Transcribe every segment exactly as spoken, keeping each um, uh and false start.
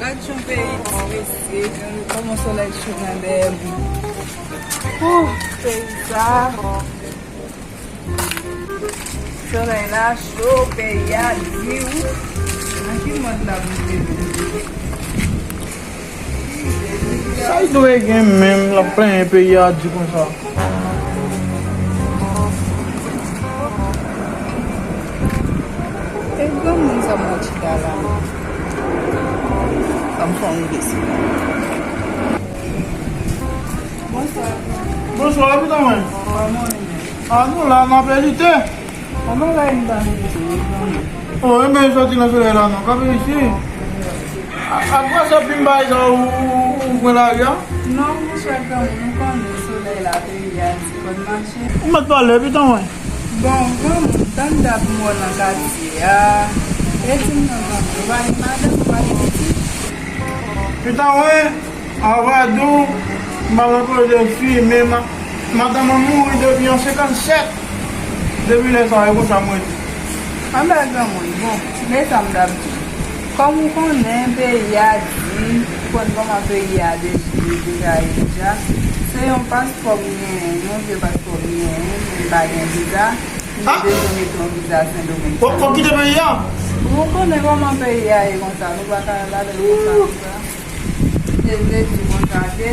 Gad yon peyi triste, gade kòman solèy cho nan dèyè m. Oh, peyi sa. Solèy la cho, peyi a di, wi. Nan ki mond n ap viv? Sa l dwe gen menm, l ap plenyen peyi a di konsa. E granmoun sa mwen chita la. Sa m fè yon gesi. Bonswa. Bonswa, pitan mwen. Kòman w ye? A, nou la, n ap lite. Kòman bagay m ta vin di w, granmoun? O, e men soti nan solèy la non, kanpe isi. A, apre sa, fin bagay sa, ou, ou, ou pran lari a? Non, monchè, granmoun, ou konnen solèy la, peyi a, ti konn mache. Ou mèt pale, pitan mwen. Bon, granmoun, tann dat m wè w nan katye a. E di m non, granmoun, ou pa gen madanm, ou pa gen pitit? Pitan mwen, a vrè di w, m pa t antre de fi, men ma-, madanm mwen mouri depi an senkannsèt. Depi lè sa a, e konsa m rete. Anben, granmoun, bon, men sa m t ap di w. Kòm ou konnen, peyi a di, ou konn kòman peyi a de-, de-, deja ye deja. Se yon paspò m genyen, yon vye paspò m genyen, m pa gen viza. M te bezwen mete yon viza Sendomeng. Ou, ou kite peyi a? Ou konnen kòman peyi a ye konsa, nou pa ka al avèl konsa, konsa. M te vle di konsa ke,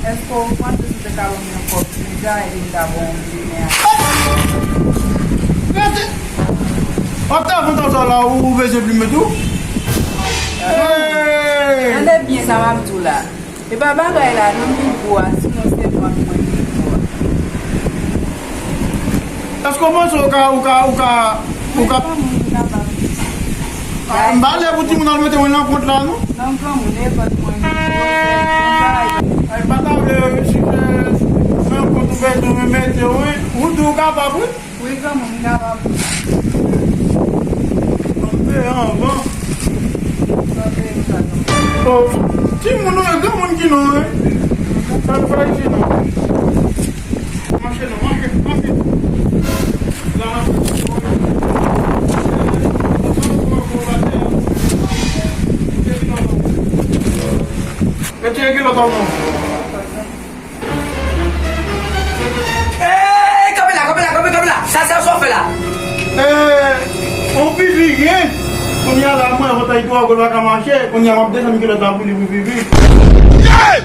èske ou panse si w te ka ban m yon kòb viza epi m ta ba w yon plimen a? Rete! Ou te avantaj la, ou bezwen plimen tou? Hey! Tande byen sa m ap di w la. E pa bagay la non ki gwo a, sinon se vant mwen ki gwo a. Èske w panse w ka, w ka, w ka, w ka... Mwen pa moun ki kapab. A, m pa lè pou timoun al mete mwen nan kont la non. Non, granmoun, e vant mwen ki gwo, se yon bagay. Ay, pa ta vle reyisi, se, se yon kont ou bezwen mete, wi. Ou di w kapab, wi. Wi, granmoun, m kapab. Kanpe anvan. Kanpe, m ka kanpe. O, timoun ou ye, granmoun ki non, wi. Sa n fè isi non. Mache non, mache, mache. La, la. Mete kilòt ou non. Ey, kanpe la, kanpe la, kanpe, kanpe la. Sa, sa, sa w fè la? Ey, on pipi gen. Kounye a la, mwen, avan tan tou, gòl pa ka mache. Kounye a, m ap desann kilòt la pou li pou pipi. Ey!